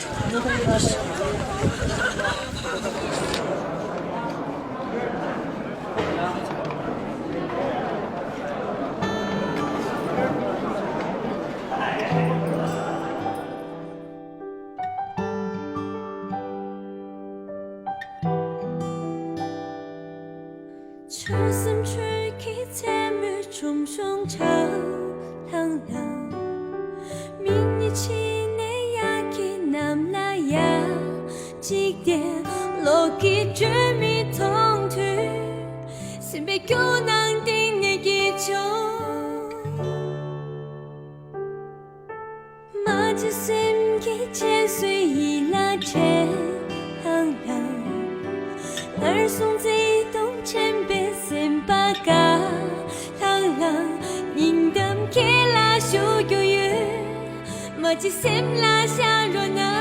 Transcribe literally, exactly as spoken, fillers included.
ཆོས་སེམས་ཆོས་ཀྱི་མཚན་མོའི་ཆུང་ཆུང་ཆ་ལྷང་ལྷང་། མིག་གཉིས་ཕྱི་ནས་གཡག་གི་གནམ་ལ་ཡ་གཅིག་བསྡད། གློག་གི་དྲོད་མི་མཐོང་དུས། སེམས་པའི་སྐྱོ་སྣང་གཏིང་ནས་སྐྱིད་བྱུང་། མ་བརྗེད་སེམས་ཀྱི་སྤྱན་གསུམ་ཡིད་ལ་དྲན་ལྷང་ལྷང་། ངར་སོང་བརྩེ་དུང་ཆེན་པོའི་སེམས་པ་དགའ་ལྷང་ལྷང་། སྙིང་གཏམ་ཁྱེད་ལ་ཞུ་རྒྱུ་ཡོད། མ་བརྗེད་སེམས་ལ་བཞག་རོགས་གནང་།